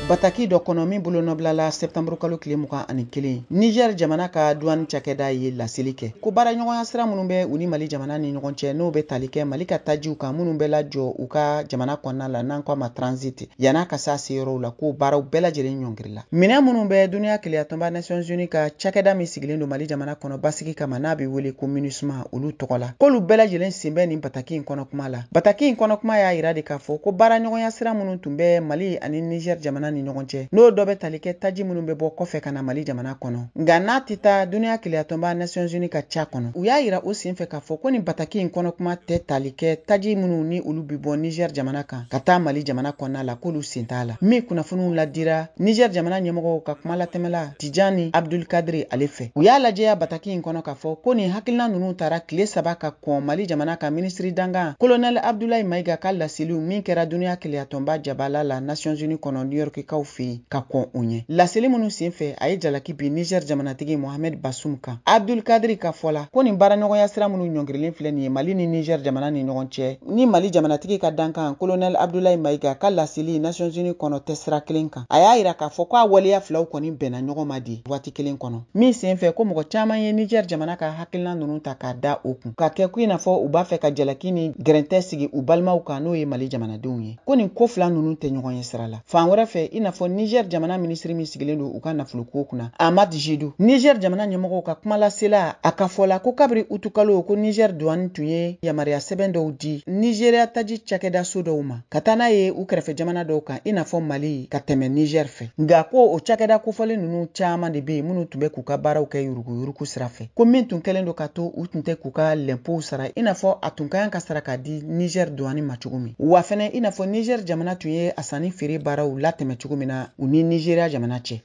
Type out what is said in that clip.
Bataki dɔ kɔnɔ min bolonɔbilala sɛptanburu kalo tile 21, Niger jamana ka duwani cakɛda ye laseli kɛ ko baaraɲɔgɔnya sira minnu bɛ u ni Mali jamana ni ɲɔgɔn cɛ, n'o bɛ tali kɛ Mali ka tajiw kan minnu bɛ lajɔ u ka jamana kɔnɔna la, n'an ko a ma transit, yann'a ka s'a seyɔrɔw la, k'o baaraw bɛɛ lajɛlen ɲɔngirila. Minɛn minnu bɛ duniya kelenyatɔnba Nations Unies ka cakɛda min sigilen don Mali jamana kɔnɔ basigi kama, n'a bɛ wele ko MINUSMA, olu tɔgɔ la, k'olu bɛɛ lajɛlen sen bɛ nin bataki in kɔnɔ kuma la. Bataki in kɔnɔ kuma y'a yira de k'a fɔ ko baaraɲɔgɔnya sira minnu tun bɛ Mali ani Niger jamana ni ɲɔgɔn cɛ, n'o dɔ bɛ tali kɛ taji minnu bɛ bɔ kɔfɛ ka na Mali jamana kɔnɔ, nka n'a tɛ taa duniya kelenyatɔnba Nations Unies ka ca kɔnɔ. U y'a yira o senfɛ k'a fɔ ko nin bataki in kɔnɔ kuma tɛ tali kɛ taji minnu ni olu bɛ bɔ Niger jamana kan ka taa Mali jamana kɔnɔna la, k'olu sen t'a la. Min kunnafoniw ladira Niger jamana ɲɛmɔgɔw ka kuma latɛmɛla Tijani Abdulkadiri ale fɛ, u y'a lajɛya bataki in kɔnɔ k'a fɔ ko nin hakilina ninnu tara tile 3 ka kɔn Mali jamana ka minisiri dankan Colonel Abdoulaye Maïga ka laseliw min kɛra duniya kelenyatɔnba jabala la Nations Unies kɔnɔ New York kaw fɛ yen ka kɔn o ɲɛ. Laseli minnu senfɛ, a ye jalaki bin Niger jamanatigi Mohamed Bazoum kan. Abdulkadiri ka fɔ la ko nin baaraɲɔgɔnya sira minnu ɲɔngirilen filɛ nin ye Mali ni Niger jamana ni ɲɔgɔn cɛ, ni Mali jamanatigi ka dankan Colonel Abdoulaye Maïga ka laseli Nations Unies kɔnɔ tɛ sira kelen kan. A y'a yira k'a fɔ k'a waleya filaw kɔni bɛnna ɲɔgɔn ma di waati kelen kɔnɔ, min senfɛ ko mɔgɔ caman ye Niger jamana ka hakilina ninnu ta k'a da o kun, ka kɛ ko i n'a fɔ u b'a fɛ ka jalaki ni gɛrɛntɛ sigi u balimaw kan, n'o ye Mali jamanadenw ye, ko nin ko fila ninnu tɛ ɲɔgɔn ye sira la. Fan wɛrɛ fɛ, i n'a fɔ Niger jamana minisiri min sigilen don u ka nafoloko kunna, Ahmad Jidou, Niger jamana ɲɛmɔgɔw ka kumalasela, a ka fɔ la ko kabiri utukalo ko Niger douane tun ye yamaruya sɛbɛn dɔw di Nigeria taji cakɛdaso dɔw ma ka taa n'a ye u kɛrɛfɛ jamana dɔw kan, i n'a fɔ Mali, ka tɛmɛ Niger fɛ. Nka ko o cakɛda kofɔlen ninnu caman de bɛ yen minnu tun bɛ k'u ka baaraw kɛ yuruguyurugu sira fɛ, ko min tun kɛlen don ka to u tun tɛ k'u ka lɛnpow sara i n'a fɔ a tun ka kan ka sara k'a di Niger douane ma cogo min. Wa fɛnɛ, i n'a fɔ Niger jamana tun ye a sanni feere baaraw latɛmɛ cogo min na u ni Nigeria jamana cɛ.